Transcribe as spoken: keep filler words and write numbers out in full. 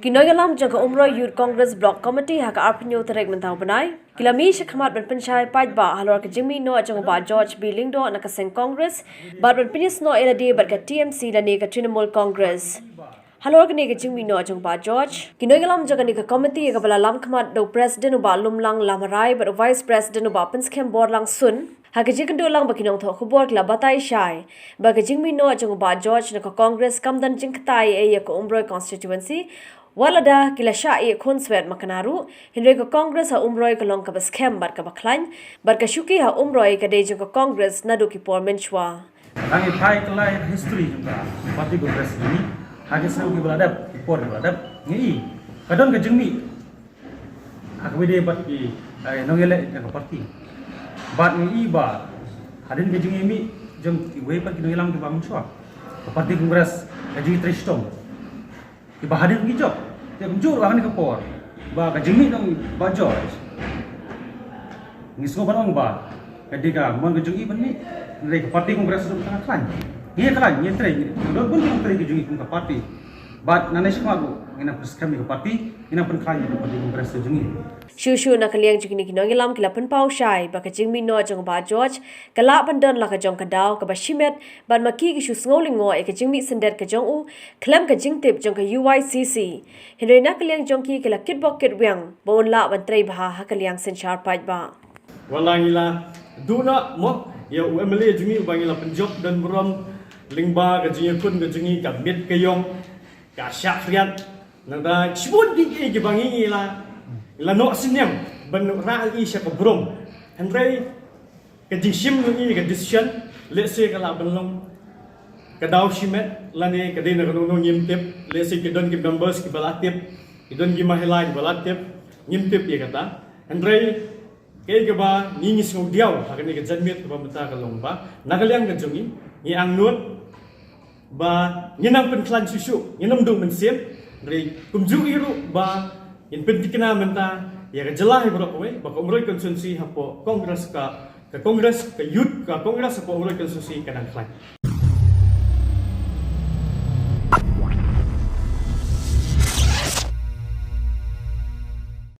Ki nongïalam jong ka Umroi Youth Congress Block Committee ha ka arphew tarik mynta u bnai ki la mih shakhmat ban pynshai paidbah halor ka jingmih noh jong u Bah George B Lyngdoh na ka seng Congress bad ban pynïasnoh ïa lade bad ka T M C lane ka Trinamool Congress. Halor kane ka jingmih noh jong u Bah George, ki nongïalam jong kane ka committee ïa kaba la lam khmat da u President u Bah Lumlang Lamharai bad u Vice President u Bah Pynskhem Borlang Sun, ha ka jingkynduh lang bad ki nongthoh khubor ki la batai shai ba ka jingmih noh jong u Bah George na ka Congress kam don jingktai ei ei ïa ka Umroi constituency, wat lada ki la shah ïeh khunswet makna ruh, hynrei ka Congress ha Umroi ka long kaba skhem bad kaba khlaiñ, bad ka shuki ha Umroi ka dei jong ka Congress naduh ki por mynshuwa. Tang i phai kylla history jong ka party Congress ni, ha ki snem kiba la dep, ki por kiba la dep, ngi i ka don ka jingmih ha kaba ïadei bad ki, eh, nongïaleh jong ka party. Bad ngi i ba hadien ka jingmih jong kiwei pat ki nongïalam kiba mynshuwa, ka party Congress ka jingtrei shitom. Kiba hadien ki jop, te kumjuh ruh ha kane ka por ba ka jingmih jong Bah George, ngi sngew ban ong ba ka dei ka mon ka jong i ban mih, hynrei ka party Congress ruh ka khlaiñ. Ngi khlaiñ, ngi trei, ngi don bun ki nongtrei ki jong i kum ka party. Bad nangne shakhmat ruh ngin nang pynskhem ïa ka party, ngin nang pynkhlaiñ ïa ka party Congress ka jong i. Shuh shuh na ka liang jong kine ki nongïalam ki la pynpaw shai ba ka jingmih noh jong u Bah George ka lah ban don la ka jong ka daw kaba shimet bad ma ki ki shu sngew lyngngoh ïa ka jingmih syndet ka jong u khlem ka jingtip jong ka U Y C C. Hynrei na ka liang jong ki ki la kitbok kitwiang ba un lah ban trei bha ha ka liang synshar paidbah. Wat la ngi la duh noh mo ïa u M L A jong ngi uba ngi la pynjop don burom lyngba ka jingïakhun ka jong ngi, ka miet ka ïong, ka shah khriat. Nangta shibun ki kiei kiba ngi ngi la, ngi la noh synñiang ban rah ïa i sha ka burom. Hynrei ka jingshim jong i, ka decision, lehse ka lah ban long ka daw shimet lane ka dei na kano kano ngim tip. Lehse ki don ki members kiba la tip, ki don ki mahila kiba la tip, ngim tip ïa kata. Hynrei kaei kaba ngi ngi sngewdiaw ha kane ka janmiet kaba mynta ka long ba na ka liang ka jong ngi, ngi angnud ba ngin nang pynkhlaiñ shuh shuh, ngin ym duh mynsiem. Hynrei kumjuh hi ruh ba ngin pynthikna mynta ïa ka jylla hi baroh kawei ba ka Umroi constituency hapoh Congress, ka, ka Congress, ka Youth ka Congress hapoh Umroi constituency ka dang khlaiñ.